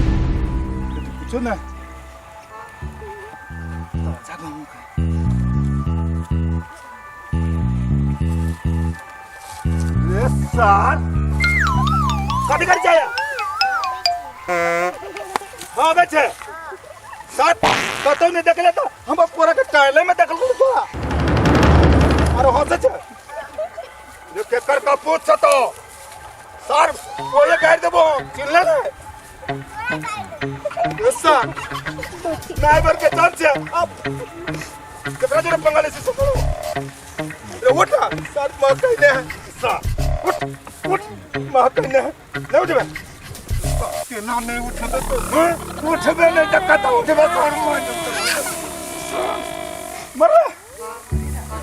पूछो ना तो जा गाँव का रे सार कथी कर जाया हाँ बेचे सर कतौ नहीं देखले तो हम पूरा के टाइले में देखल तोरा अरे हंसे छे जो केकर का पूछ छ तो सर कोई गाड़ देबो चिल्ला ने ए सर ड्राइवर के चल छे अब केकरा जोरे पंगा ले से करो रे उठ ना सर मां कहने है सर उठ उठ मां कहने है नहीं उठबे केना नहीं उठबे तो हाँ? उठबे नहीं तो कतौ उठबे तो मरले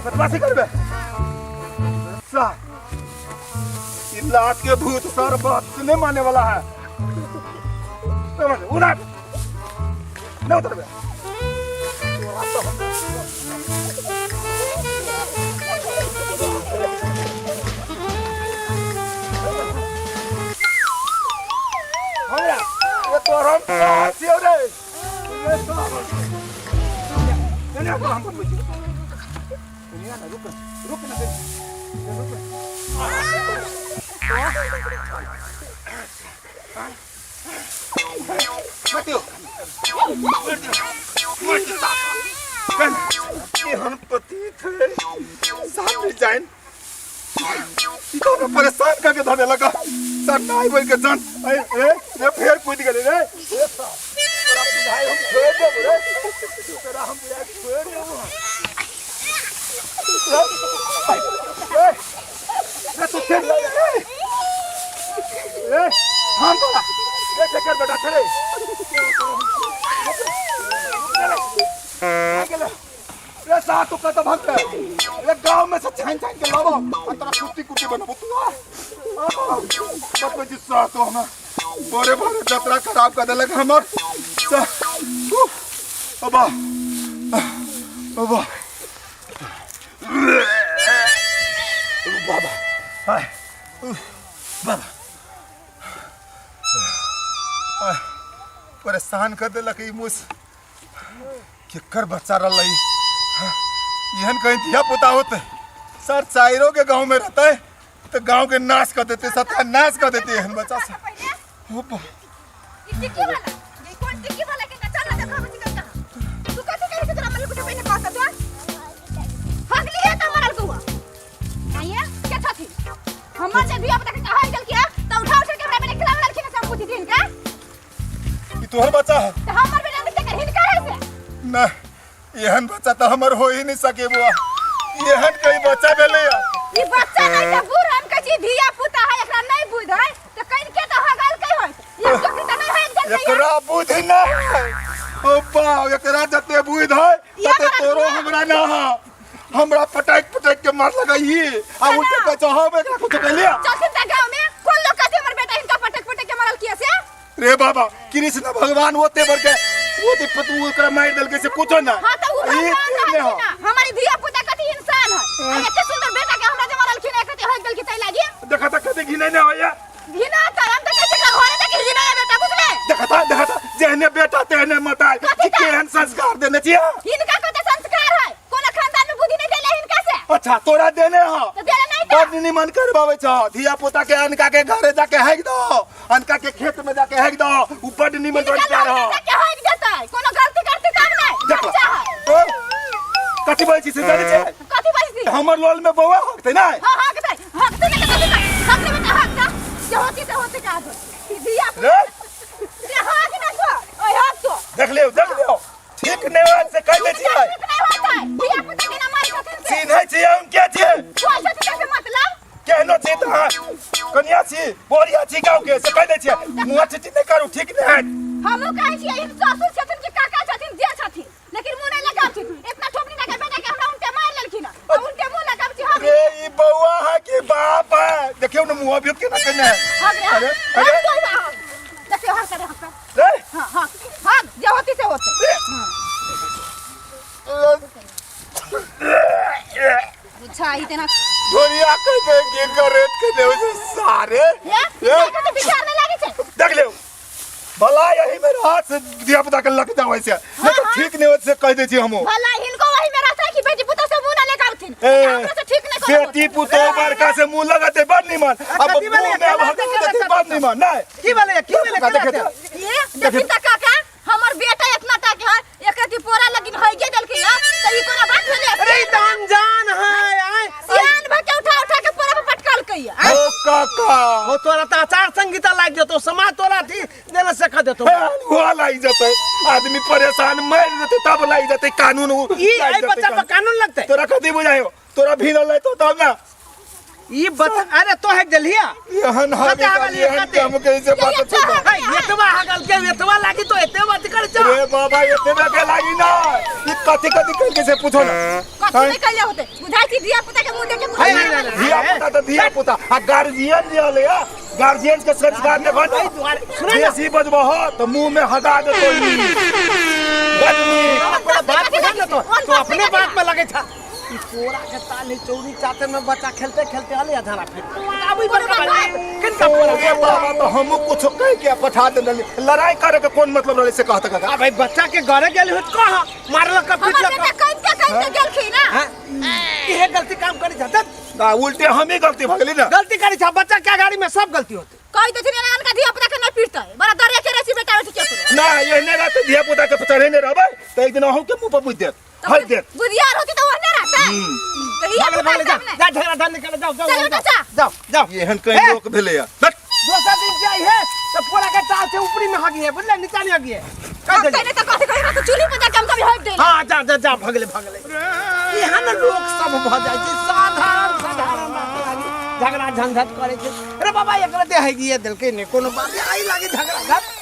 बदमाशी करबे सर ई लात के भूत सर बात नहीं मानने वाला है उधर नहीं उतरबे तोरा तो हम हमरा ये तोरा हम छियौ रे ये तोरा नहीं नहीं हम बनबै छियौ दुनिया ना रुक रुक ना रुक मतियो एहन पति थे सामने जाइन ई तो हमरा परेशान करके धरे लगा सर नहीं बोल के जान ए ए रे फेर कूद गेलै रे ए साहब, तोरा बुझाइ हम छोड़ देबो रे तोरा हम बुझाइ छोड़ देबो ए रे तू फेर ले रे ए हम तोरा ए ठेकर बेटा छे रे रे सा तू कत भगत रे गांव में से छान छान के लाबो आ तोरा कुत्ती कुत्ती बनबो तू आ बतबै छी सा तो हमरा बड़े बड़े जतरा खराब कर देलक हमर सा अबा अबा बाबा हाय बाबा परेशान कर देलक ई मुस केकर बच्चा रहलै एहन कहीं धिया पुता होते सर चाइरो के गांव में रहता है तो गांव के नाश कर देते सत्यानाश कर देते एहन बच्चा से ओ बा- ई टिक्की वाला ये कौन टिक्की वाला के चल ना देखा बच्ची का तू कथि कहे से तोरा मरल कुछ पहले कहत तो हगली है त मरल गुआ आइए के छथि हमर जे बिया पता के कहा गेल किया त उठा उठा के हमरा मेरे खिलावे लड़की ने सब पूछ दिन का ई तोहर बच्चा है त हमर बेटा ने तेकर हिनका है से ना एहन बच्चा तो हमर हो ही नहीं सके बुआ एहन कहीं बच्चा भेलै या ई बच्चा नहीं त बूढ़ हम कहै छी धिया पुता है एकरा नहीं बुझ है त कइन के त हगल के होय ये चोकरी त नहीं है जल एकरा बुद्धि ना है ओ बा एकरा जते बुद्धि है तते तोरो हमरा ना है हमरा पटक पटक के मार लगाई आ उल्टे कहै छौ हम एकरा कुछ कहलिया चलथिन त गांव में कोन लोग कहते हमर बेटा हिनका पटक पटक के मरल किया से रे बाबा कृष्ण भगवान ओते बर के ओते पतु ओकरा मार देलकै से कुछो ना हां त उ ई भगवान तीन रहथिन हो ना हमारी धिया पुता कथी इंसान है आ एते सुंदर बेटा के हमरा जे मरलखिन एकते होय गेल की तै लागी देखा था कते घिनै ने होया घिना त हम त कहै छी घरे देख घिना है बेटा बुझले देखा था देखा था जेहने बेटा तेहने मताई कथी कि केहन संस्कार देने छियै हिनका कते संस्कार है कोनो खानदान में बुद्धि नहीं देले हिनका से अच्छा तोरा देने हो तो देले नहीं त बड निमन करबाबै छौ धिया पुता के अनका के घरे जाके हेक दो अनका के खेत में जाके हेक दो उ बड निमन हिनका संस्कार हो लड़का के हक देतै कोनो गलती करते तब नहीं देख बच्चा है ओ कथी बोलै छी से जानै छै कथी बाजै छी हमर लोल में बौआ होते ना हां हक दे हक दे ना कथी हक दे बेटा हक दे जे होती से होती का दो धिया रे रे हक ना तो ओए हक तो देख लियौ देख लियौ ठीक नहि होत से कहि दै छियै ठीक नहीं होता है धिया पुता के ना मार छथिन से चिन्है छियै हम के छियै कोई छथिन से मतलब केहनो छी तऽ अहाँ कनिया छी बोरिया छी गाँव के से कहि दै छियै मुँह चिटी नहि करू ठीक नहि हैत हमहूँ कहै छियै ई ससुर छथिन कि काका छथिन जे छथिन लेकिन मुँह नहि लगाब छी इतना ठोपनी लगा बेटा के हमरा उनटे मार लेलखिन आ उनटे मुँह लगाब छी हम रे ई बौआ है कि बाप है देखियौ ने मुँह अभी केना केने है। हग रे अरे हग। अरे हग तो हग। देखियौ हग करे हग। रे हाँ हाँ हग जे होती से होते। बुझा ई तेना ढोरिया कह दे गिर कर रेत के दे उसे सारे हे ये? तो विचार नहीं लागे छै। देख ले भला यही मेरे हाथ से दिया पुता के लग जाओ ऐसे नहीं तो हाँ। ठीक नहीं होते से कह दे छी हमो। भला हिनको वही में रहता कि बेटी पुतोह से मुंह ना लेके आवथिन। ए, हमरा से ठीक नहीं करब। बेटी पुतोह बड़का से मुंह लगाते बड़ निमन अब कथी मुंह भेलै? में अब केना हगा केना देते बड़ निमन नहीं। की भेलै की भेलै देखै केना तऽ। ये देखिन त काका हमर बेटा इतना टा के है एकरा ती पोरा लगिन होई के देलखिन हां त ई कोना बात भेलै? अरे ई तऽ अनजान है आय। सियान भ के उठा उठा के पोरा पर पटकल कई। ओ काका ओ तोरा तऽ आचार संहिता लागि जेतौ समाज तोरा अथी देने से कह देतौ। हे, हुआ लागि जेतै आदमी परेशान मरि जेतै तब लागि जेतै कानून उ ई लागि एहि जेतै बच्चा पर कानून। कानून लगतै। तोरा कथी बुझायो तोरा भीड़ लेतो तब ना। ई बच्चा अरे तो है देलिया एहन हाल कते हागल एहन कते? काम कैसे बात ये छै अच्छा है एतबा हगल के एतबा लागी तो एते बात कर जा। रे बाबा एतबे के लागी ना ई कथी कथी कह के से पूछो ना। कथी नहीं कैले होते बुझाई छी धिया पुता के मुंह देख के है, है, है, धिया पुता तो धिया पुता आ गार्जियन जे हले आ गार्जियन के संस्कार ने बन एहि दुआरे सुनै ना बेसी बजबह तो मुंह में हगा देतो ई। बड नीक। अपना बात बुझा ना तो तो अपने बात में लगे था। ई पोरा के ताली चौरी चाते में बच्चा खेलते खेलते आले अधारा फिर अब ई बड़का बड़ा किनका पोरा रे बाबा तो हम कुछ कह के पठा दे लड़ाई करे के कोन मतलब रहले से कहत काका। आ भाई बच्चा के घरे गेल होत कह मारलक हमर पिटलक बेटा कहिते कहिते गेलखिन ना। हां इहे गलती काम करी छ तब आ उल्टे हम ही गलती भ गेली ना। गलती करी छ बच्चा के गाड़ी में सब गलती होते। कहि देथिन एना अनका धिया पुता के नहीं पीटतै बड़ा डरे के रहै छी बेटा बेटी के ककरो। ना एहने रहते धिया पुता के चढ़ेने रहबै त एक दिन अहूँ के मुंह पर बुझ देत हट देत। बुधियार होती तो ओहने रहतै। तो ई भागले भागले जा जा जा झगड़ा धान निकाले जाओ जाओ चल बेटा, जा। जाओ जाओ। एहन कई लोक भेलैया। बट दोसर दिन जाई है तो पूरा के टाल से ऊपरी में हगी है बुझले नीचा नहीं हगी है। कह हम देली। कहने तो कथी कही तो चूल्ही पर जाके हम कभी हट देली। हाँ जा जा जा भगले भगले। एहन लोक सब भ जाइ छै साधारण साधारण बात लागी झगड़ा झंझट करे छै। अरे बाबा एकरा दे हगी है देलकै ने कोनो बात आई लागी झगड़ा झंझट।